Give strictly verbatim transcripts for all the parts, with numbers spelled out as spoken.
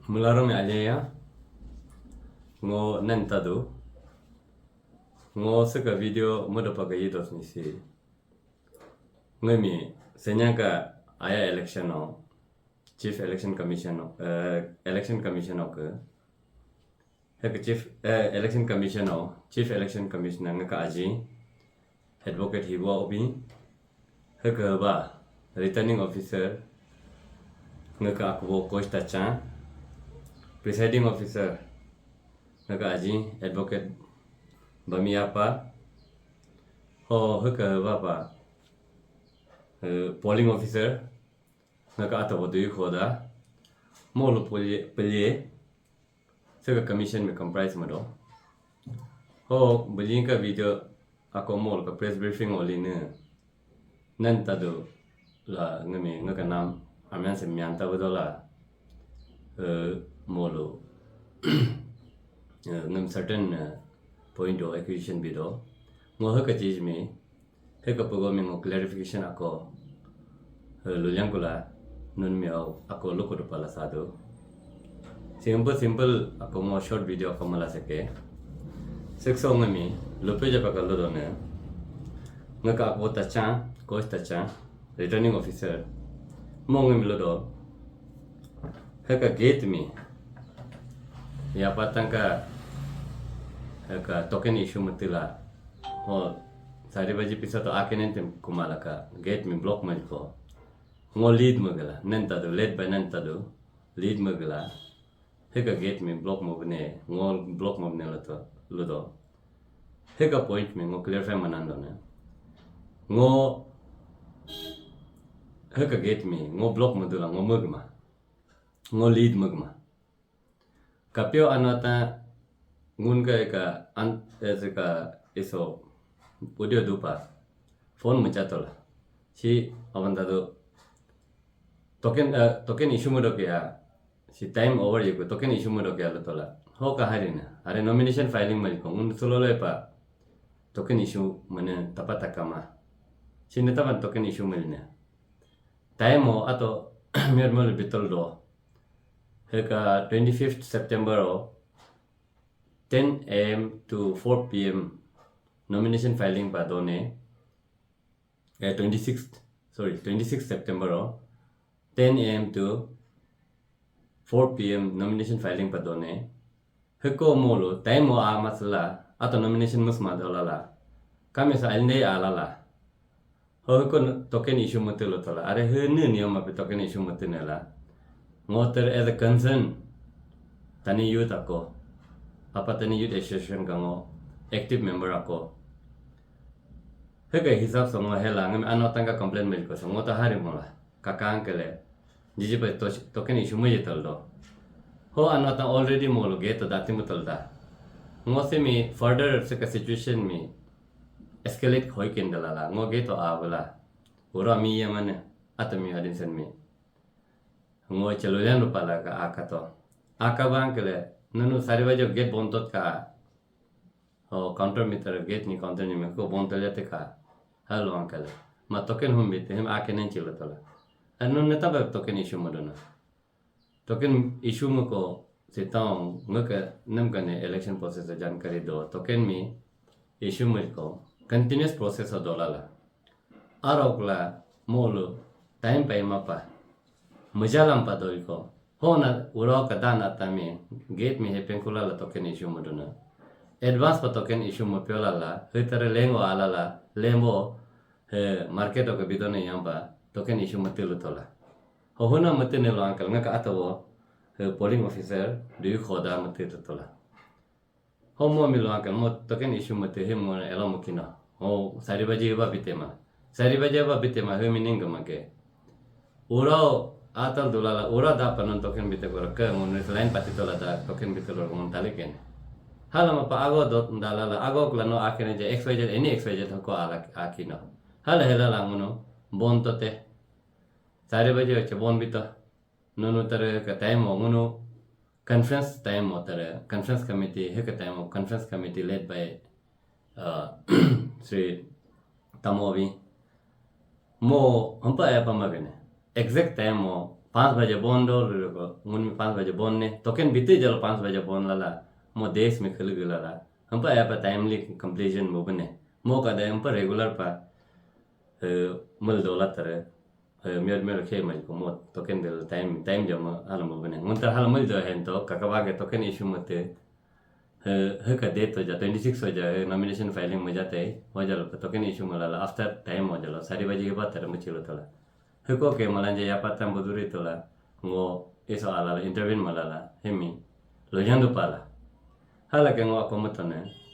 Mularom ya aleya. Ngo nen tadu. Ngo seka video muda pakai idos ni si. Ngemi senyaka aya election o, Chief Election Commission o, eh, Election Commission o ke. Heke Chief, eh, Election Commission o, Chief Election Commissioner ngaka aji, Advocate Hiwa Obi, heke ba, Returning Officer, ngaka akbo Kosh Tachan, Presiding Officer, ngaka aji, Advocate Bamiapa, ho heke ba ba, eh, Polling Officer, ngaka ata wadu khoda, molo pele, pele, sega commission me comprise mado. Ho, bujinka video ako molo ka press briefing oli ne. Nan tadu la ngami ngaka nam amen se mianta wado la. Eh, molo. Eh, ngam certain, eh, point of accusation bido. Ngo haka chij me. Heka pogo mi ngo clarification ako, eh, luliang kula nun mi au ako loko do pala sadu. Simple, simple ako mo short video ako mala seke. Sekso ngami lupe japa ka lodo ne. Ngaka ako Tachan, Kosh Tachan, Returning Officer. Mo ngami lodo. Heka gate mi. Ya patang ka heka token issue matila. Ho, sari baji pisa to akenen tem kumala ka gate mi block man ko. Ngo lead magala, nen tadu, led by nen tadu, lead magala. Heka gate mi block mo bne, ngo block mo bne lato, ludo. Heka point mi ngo clarify manando ne. Ngo, heka gate mi, ngo block madula, ngo magma. Ngo lead magma. Kapio anata ngun ka eka an, eka iso audio dupa. Phone mucha tola. Si avanda do token, eh, token issue mo do kya. Si time over yuko token issue mo do kya lo tola. Ho kahari na. Are nomination filing mari ko. Ngun sulo lo pa. Token issue mane tapata kama. Si ne taban token issue mari na. Time o ato mir mo bitol do. Heka twenty-fifth September o ten A M to four P M nomination filing pa done. Eh, twenty-sixth, sorry, twenty-sixth September o ten A M to four P M nomination filing pa done. Heko molo time o a masla ato nomination musma dolala. Kami sa alne alala. Ho ko token issue mate lo tola. Are he ne niyom ape token issue mate nela. Ngoter as a concern. Tani youth ako. Apa Tani Youth Association ka ngo active member ako. He ka hisab songo hela ngam ano tanga complain mel ko songo ta hari mola. Kakang kele. Jiji pa to-, token issue mo yetal do. Ho ano ta already molo gate to dati mutal da. Ngo se mi further se ka situation mi escalate hoi ken dalala. Ngo gate to a bala. Ura mi ye mane. Ata mi adin sen mi. Ngo chelo len rupa la ka aka to. Aka bang kele. Nunu sari bajo gate bontot ka. O counter meter gate ni counter ni me ko bontot ya te ka. Halo ang kele. Ma token hum bite hem ake nen chilo tola. Anu neta ba token issue mo dona. Token issue mo ko sitang ngaka nam kane election process jankari do. Token mi issue mo ko continuous process o dolala. Arok la molo time pa ima pa. Majalam pa doi ko. Hona uro ka dan atami gate mi he pengkula la token issue mo dona. Advance pa token issue mo piola la. Hetare lengo ala la. Lembo he market o ka bidone yamba token issue mo tilu tola. Ho hona mo tene lo uncle ngaka atawo he polling officer dui khoda mo tilu tola. Ho mo mi lo uncle mo token issue mo te he mo elo mo kino. Ho sari baje ba bitema. Sari baje ba bitema he mi ninga make. Ura atal dulala ura da panon token bite kora ke mo line pati tola da token bite lo mo taliken. Hala ma pa ago dot dalala ago kula no akene je X Y Z any X Y Z ko ala akino. Hala hela la mo no bon tote. Sari baje che bon bito. Nunu tare ka time o ngunu conference time o tare conference committee he ka time o conference committee led by, uh, Sri Tamobi. Mo hampa ya pama bene. Exact time o पाँच बजे bone dough रे को, मुन में पाँच बजे बोन ने, तो केन बीते जल पाँच बजे बोन लाला, मो देश में खिल गला ला। हम पर ऐप टाइमली कंप्लीशन मो बने, मो का दे हम पर रेगुलर पा, अ, मल डोला तरह, अ, मेर मेर खे मज को मो, तो केन दिल टाइम, टाइम जम हाल मो बने। मुन तर हाल मल जो है तो, ककबा के तो केन इशू मते, ह, ह का date हो जा, twenty six हो जा, ह, nomination filing में जाते, हो जा लो, तो केन इशू मला ला, after time हो जा लो, सारी बजे के बाद तरह मुझे लो तोला। ह को के मला जे या पता बुदुरी तोला, वो ऐसा आला ला, intervene मला ला, ह मी, लो जान दो पाला। हालांकि वो आपको मत ने,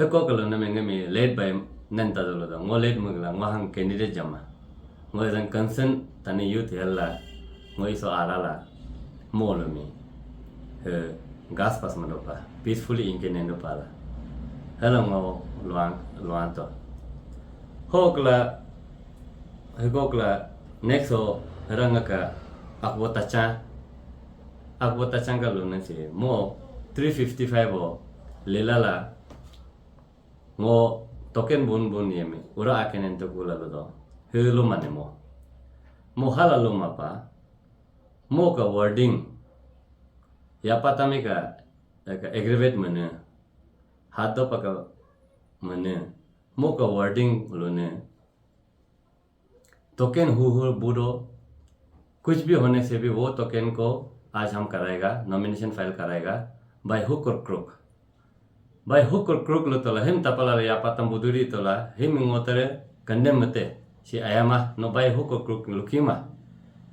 ह को के लो न में, में led by नंता दो लो दा, वो led मगला, वो हम candidate जमा। Ngo ezan concern tani youth hella, ngo iso arala, molo mi, he, gas pas mandopa, peacefully inke nendopa la. Hela ngo luang, luang to. Hokla, hekokla, next ho, heranga ka, akbo tachan, akbo tachan ka luna si, mo, three fifty-five ho, lelala, ngo token bun bun yemi, ura akenen to kula lo do. Hulu mane mo. Mo hala lo mapa. Mo ka wording. Ya patami ka, ka aggravate mane. Hado paka mane. Mo ka wording lo ne. Token who who बूडो, कुछ भी होने से भी वो टोकन को आज हम कराएगा, नॉमिनेशन फाइल कराएगा, by hook or crook। By hook or crook लो तोला, हिम तपला ला या पतम बुदुरी तोला, हिम इंगोतरे कंडेम मते, सी आयामा, no by hook or crook लुकीमा।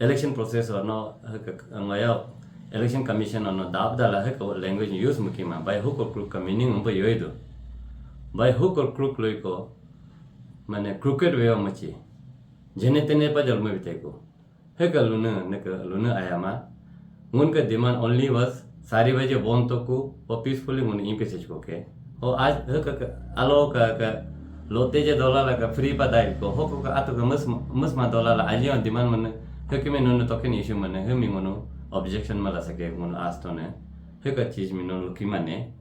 Election process or no, ngोया, election commission or no दाब दाला है को language use मुकीमा, by hook or crook का meaning उनको योई दो। By hook or crook लोई को, माने crooked way मची। जेने तेने पा जल में बिते को। हे का लुने, ने का लुने आया मा। उनका demand only was सारी बजे बोन तो को, वो peacefully उन इन पे से चुके। वो आज, हे का, का, आलो का, का, लोते जे डॉलर ला का free पा दाइल को, हो को का आतो का मस, मस मा डॉलर ला, आलियो demand मने, हे के में नोने टोकन issue मने, हे मी मनो objection मला सके, मनो आस्तो ने, हे का चीज में नोन लुकी मने,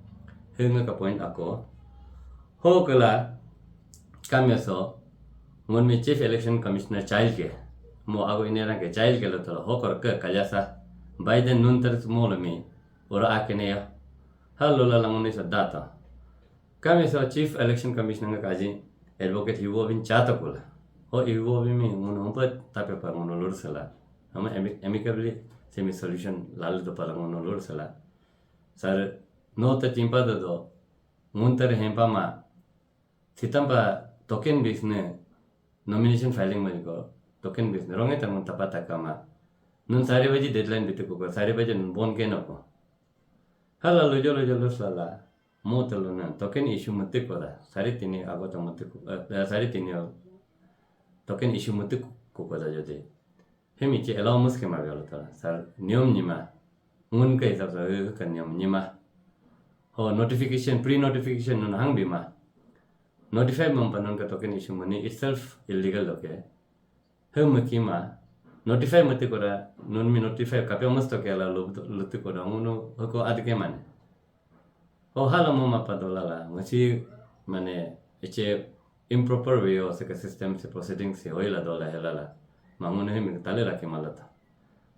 हे का point आको, हो कला, काम्य सो, मुन में Chief Election Commissioner चाइल्ड के, मो आगो इनेरा के चाइल्ड के लो तलो, हो कर के कल्यासा, बाइडेन नुन तरस मोल में, और आके ने या, हल लोला लंगुन इस दाता। काम्य सो Chief Election Commissioner का काजी, advocate हिवो बिन चाहता कोला। हो हिवो बिन में, मुन हम पर तापे पर मुन लोड सला। हम एमि-, amicably semi solution लाल दो पला मुन लोड सला। सर, नो त चिंपा दो दो, मुन तर हेंपा मा, सितंबर टोकन बिजने nomination filing में को टोकन बिजने रोंगे तंग तपा तका मा। नुन सारे बजे deadline बिते को, सारे बजे नुन बोन के नको। हला लोजो लोजो लो सला, मो तलो ना, टोकन issue मते को दा, सारे तीनी आगो तो मते को, अ, सारे तीनी टोकन issue मते को, को दा जो दे। हेमी चे allow मस के मा बेलो तला, सर नियम निमा, उनका हिसाब से का नियम निमा। हो notification, pre notification नुन हंग बीमा। Notify मम पा नुन का token issue money itself illegal लोके। हे मकीमा, notify मती कोरा, नुन मी notify कापे मस्त केला लो, लुती कोरा, उनु हको आदके माने। हो हाला ममा पा डोला ला, मची माने, इचे improper way हो सके system से proceeding से होइला डोला हेला ला। मांगुन हे मी तले ला के माला था।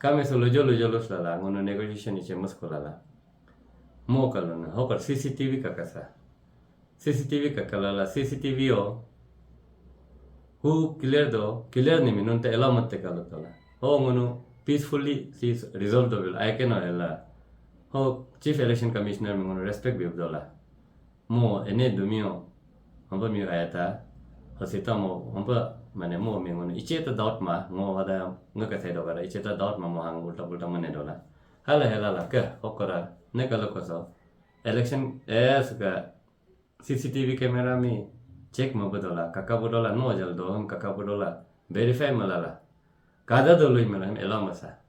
कामे सो लोजो लोजो लोस ला ला, उनु negotiation इचे मस्को ला ला। मो कलो ना, हो कर सीसीटीवी का कसा। सीसीटीवी का कला ला, सीसीटीवी हो। हु clear दो, clear नहीं मिनुन ते allow मत ते कलो तला। हो उनु peacefully सी resolve दो बिल, आय के नो हेला। हो Chief Election Commissioner में उनु respect भी दोला। मो एने दुमियो, हम पर मियो आया था। हो सीता मो, हम पर, माने मो में उनु, इचे तो doubt मा, मो वादा, ङ कथे दो करा, इचे तो doubt मा मो हांग उल्टा पुल्टा मने डोला। हला हेला ला, के, हो करा, ने कलो कसो। Election, एस का, सीसीटीवी कैमरा में check में बदोला, काका बदोला, नो जल दो, हम काका बदोला, verify मलाला। कादा दो लोई मेला, हम allow मसा।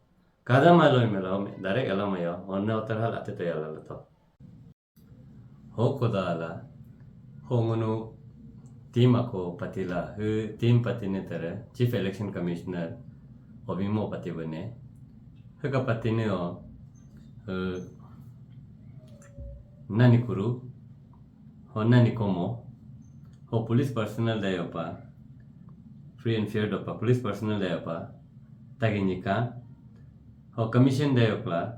कादा मा लोई मेला, हम direct allow मयो, और ने उतर हाल आते तो याला लतो। हो कोदा आला, हो उनु team अको पतिला, हु team पतिने तरह, Chief Election Commissioner, ओबिमो पति बने, हु का पतिने हो, हु, ननी कुरु, हो ननी कोमो, हो police personnel दयोपा, free and fair दोपा, police personnel दयोपा, Tagi nika. Ho commission da yokla.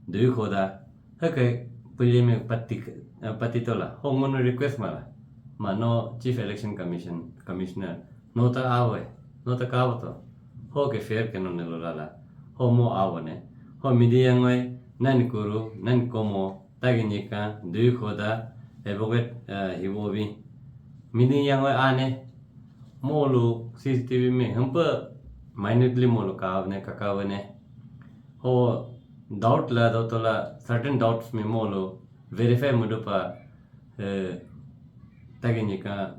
Dui khoda. Hake pili me pati, eh, pati tola. Ho ngono request mala. Ma no Chief Election Commission, Commissioner. No ta awe. No ta kawo to. Ho ke fair ke no ne lo lala. Ho mo awo ne. Ho media ngoi. Nani kuru. Nani komo. Tagi nika. Dui khoda. Advocate, eh, hiwo bi. Media ngoi ane. Molu C C T V me. Hampa minutely molu kawo ne. Kakawo ne. Ho doubt la do tola. Certain doubts me molu verify mudu pa. Eh, tagi nika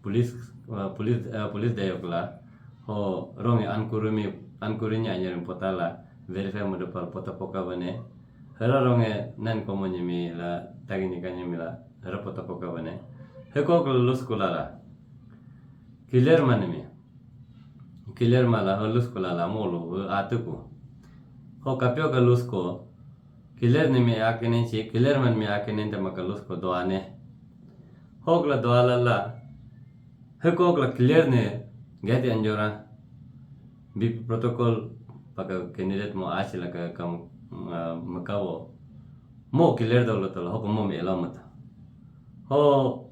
police, eh, police, eh, police da yokla. Ho ronge ankuru mi, ankuru nya anyarin pota la verify mudu pa pota poka bane. Hera ronge nani komo nyimi la, tagi nika nyimi la, hera pota poka bane. Heko kula lus kula la. Clear mane mi. Clear mala ho lus kula la molu, ho atuku. Ho kapyo ka lus ko. Clear ni mi akene chi, clear man mi akene te maka lus ko doane. Hokla doala la. Hekokla clear ne gati anjora. B P protocol paka candidate mo achi la ka kam, ah, makawo. Mo clear dolo tola, hoko mo me elo mata. Ho,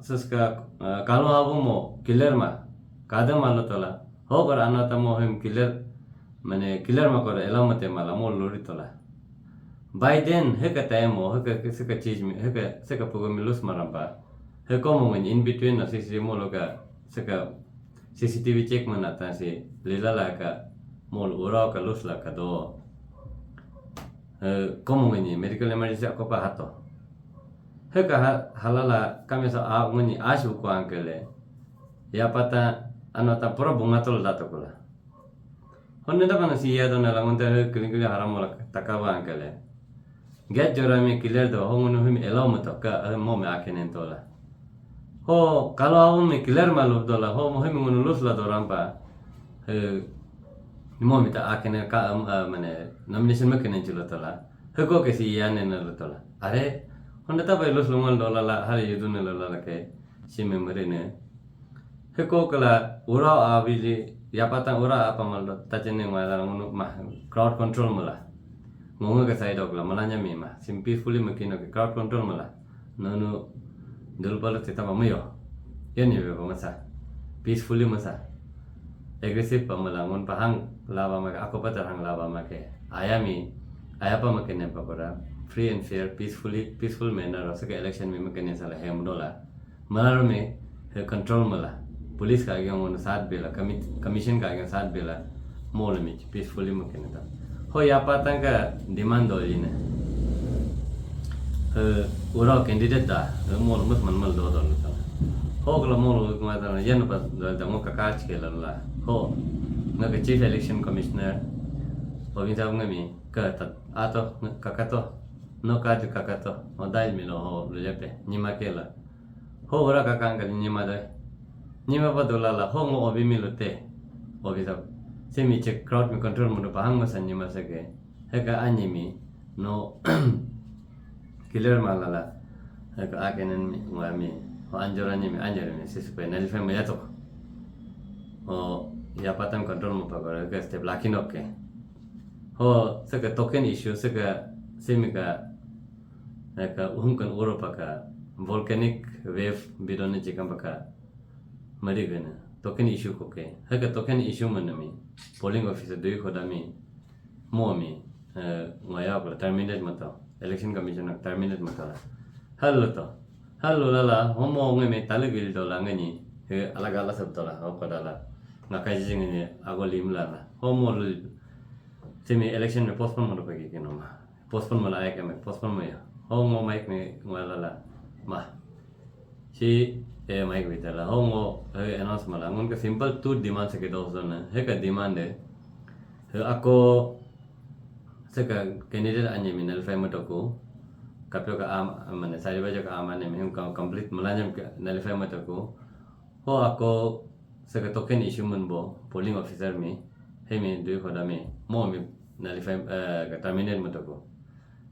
siska, ah, kalo abo mo clear ma. Kada malo tola. Ho kar anata mo hem clear. Mane clear ma kor elo mate mala mo lori tola. By then, heka time mo, heka, heka cheez mi, heka, heka pugo mi lus maramba. Heko mo ngin in between na C C T V mo loka, heka C C T V check mana ta si, lila la ka, mo ura ka lus la ka do. Eh, komo ngini medical emergency ako pa hato. Heka ha-, halala kami sa a ngini asu ko angkele. Ya pata, ano ta pura bunga tol dato kula. Honne da pana si ya do na la ngunta he kling kling haram mola taka ba angkele. Get jora mi clear do, ho ngunu him elo mo to ka, eh, mo me akenen tola. Ho, kalo awo mi clear ma lub dola, ho mo him ngunu lus la dorampa. He, mo mi ta akene ka, um, ah, mane, nomination me kenen chulo tola. He ko ke si ya ne na lo tola. Are, honda ta bai lus lo mal dola la, hare yudu ne lo la ke, si memory ne. Heko kala ura abili yapatang ura apa mal do tachene ngala ngunu ma crowd control mala. Ngonga ka side okla malanya mi ma sim peacefully makino ke crowd control mala. Nonu dulpala tita ma mayo. Yani be masa. Peacefully masa. Aggressive pa mala ngun pahang laba ma ako patar hang laba ma ke. Ayami ayapa ma kene pakora free and fair peacefully peaceful manner ro saka election mi ma kene sala hem dola. Malar me he control mala. Police ka agya mon saat bela, commi-, commission ka agya saat bela, mol me peacefully mo kene ta. Ho ya patang ka demand do ine. He ura candidate da, he mol mus man mal do do ta. Ho kala mol ma ta yan pa do ta mo ka ka chike la la. Ho nga ka chief election commissioner. Obin sa nga mi ka ta ato ka ka to. No ka ka ka to. O dai mi lo ho lo ya pe. Ni ma ke la. Ho ura ka kang ka ni ma dai. Ni ma pa do la la ho ngo obi mi lo te. Obi sa. Se mi check crowd mi control mo do pa hang ma sa ni ma sa ke. He ka ani mi no clear ma la la. He ka a ke nen mi ngwa mi. Ho anjora ni mi anjora mi se se pe na li fe ma ya to. O ya patang control mo pa ko ke step la ki no ke. Ho saka token issue saka se mi ka Haka uhum kan uro paka volcanic wave bidone chikam paka mari gana. Token issue koke. Haka token issue manami polling officer dui khodami mo mi, eh, ngaya kula terminate mato. Election commission nak terminate mato la. Hal lo to. Hal lo lala homo ngai me talagil dola ngani. He alaga ala sab dola ho kodala. Ngakai jing ni ago lim lala. Homo lo semi election me postpone mo pagi kino ma. Postpone mala ayake me, postpone maya. Ho ngo mic me ngala la. Ma. Si, eh, mic bita la. Ho ngo, eh, announce mala. Ngun ka simple two demand sake dos don na. He ka demand de. He ako, saka candidate anye mi nullify matoku. Kapyo ka am, mane, sari bajo ka am anye mi hum ka complete mala nyam ka nullify matoku. Ho ako, saka token issue mun bo, polling officer mi. He mi, dui khoda mi. Mo mi, nullify, eh, ka terminate matoku.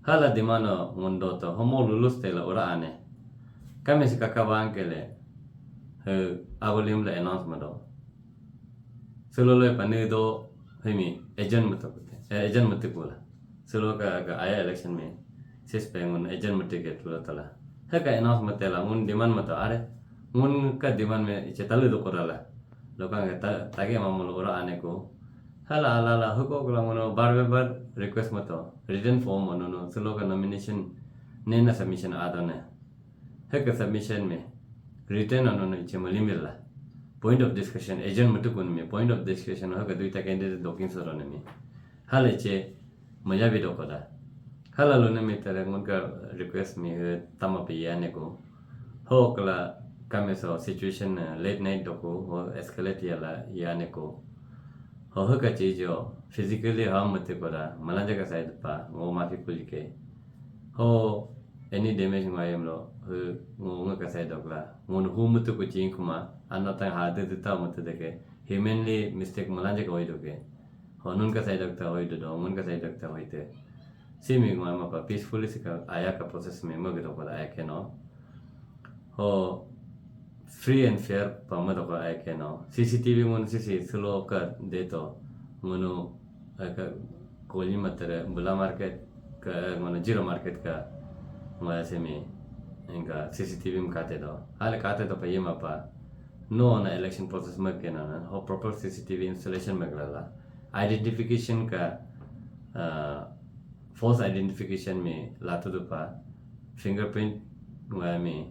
Hala dimano ngundo to, homo lulus te la ura ane. Kami si kaka bang kele, he, ago lim la announce mado. Solo lo pani do, Hoi mi agent mata kute, eh, agent mata kula. Silo ka, ka aya election mi, sis pe ngun agent mata ke tula tala. Heka announce mata la, ngun demand mata, are, ngun ka demand mi iche talu do korala. Lokang ke ta, tage mamul ora ane ko. Hala, ala, ala, huko kula ngono bar be bar request mata, written form mono no, silo ka nomination, nena submission adone. Heka submission mi, written ano no iche malimila. Point of discussion, agent mata kun mi, point of discussion, heka duita candidate dokin soro ne mi. Hala iche, maya bi dokoda. Hala lo ne mi tare ngun ka request mi, eh, tama pe ya ne ko. Ho kala kame so situation, eh, late night doko, ho escalate ya la ya ne ko. Ho heka che jo, physically harm mate koda, malanja ka side pa, ngo mafi kulike. Ho, any damage ngo ayam lo, hu, ngo nga ka side dokla. Ngo no hu mate ko ching kuma, ano tang ha de de ta mate de ke. Humanly mistake malanja ka oi doke. Ho nun ka side dokta oi do do, mun ka side dokta oi te. Simi ngo ama pa peacefully sika aya ka process mi mo ke dokoda aya ke no. Ho free and fair pa ma dokoda aya ke no. C C T V ngun sisi silo ka de to. Ngunu, eh, ka koli matre bula market ka, eh, ngunu zero market ka. Ngoya simi inka C C T V mi kate do. Hale kate do pa yema pa. No na election process ma ke na na. Ho proper C C T V installation ma ke la. Identification ka, ah, false identification mi latu dupa, fingerprint nga mi,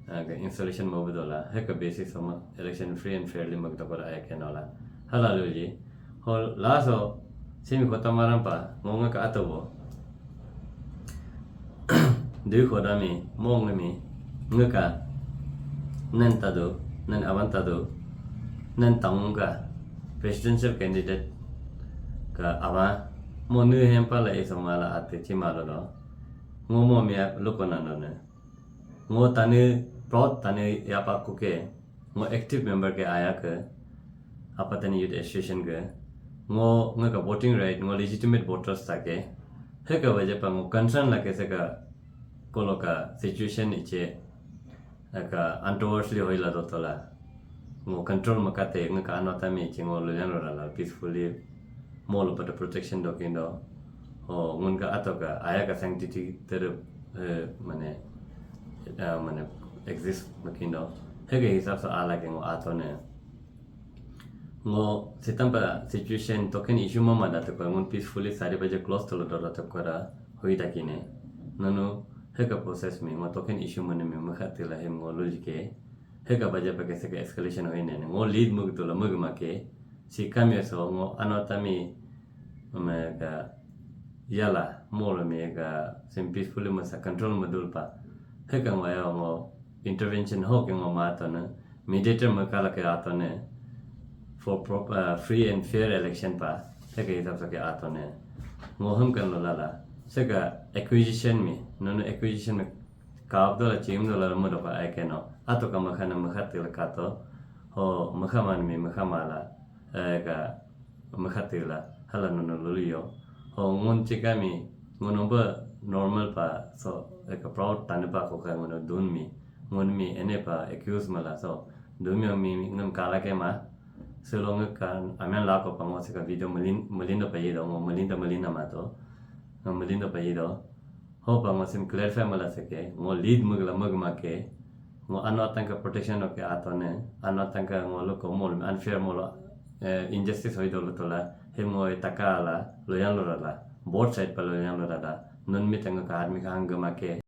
ah, ka installation mo bedola, heka basis sama election free and fairly magdakora aya kenola. Hala luji, ho laso, simi kota marampa, ngonga ka atobo. Dui khodami, mong mi, ngaka, nan tado, nan avan tado, nan tamunga, presidential candidate ka ava, mo nu hempa la eso mala ate chimalo do. Ngo mo mi loko nando ne. Ngo tani, proud tani yapa kuke, ngo active member ke aya ke, apa tani youth association ke, ngo ngaka voting right, ngo legitimate voters take, heka baje pa ngo concern la ke seka koloka situation iche, aka untowardsly hoila dotola. Ngo control makate, ngaka anotami iche ngo lulian rora la peacefully, molo pada protection dokindo. O, ngun ka ato ka, aya ka sanctity ter, eh, mane, eh, mane exist makindo. Heke hisab sa ala ke ngo ato ne. Ngo sitampa situation token issue mama da to ko ngun peacefully sari baje close tolo dora to kora hoi da kine. Nanu heka process mi ngo token issue mane mi makhatila hem ngo lulike. Heka baje pa ke seka escalation hoi ne. Ngo lead mug tola mug make. Si kami so ngo anotami me ka yala molo mi ka sim peacefully masa control madul pa. Heka ngo ya ngo intervention ho ke ngo ma to ne. Mediator me kala ke ato ne. For prop-, uh, free and fair election pa. Heka hisab sa ke ato ne. Ngo hum kan lo lala. Seka acquisition mi. Nono acquisition mi. Kap dola chim dola mo doka ai ke no. Ato ka makha na makha til kato. Ho makha man mi makha mala. Eh, ka makha tila. Hala no no luli yo. Ho ngun chika mi. Ngun ba normal pa. So, eh, ka proud tane pa ko ka ngun dun mi. Ngun mi ene pa accuse mala. So, dun mi mi ngam kala ke ma. Selo nge ka amen la ko pa ngo seka video malin, malin do pa yi do. Ngo malin do malin na ma to. Ngo malin do pa yi do. Hopa ngo sim clarify mala seke, ngo lead mugla mug make, ngo ano atangka protection oke atone, ano atangka ngo lo ko mol unfair molo, eh, injustice hoi dolo tola, hem ngo e taka ala, loyan lo rala, both side pa loyan lo rala, nun mi tanga ka admi ka hang make,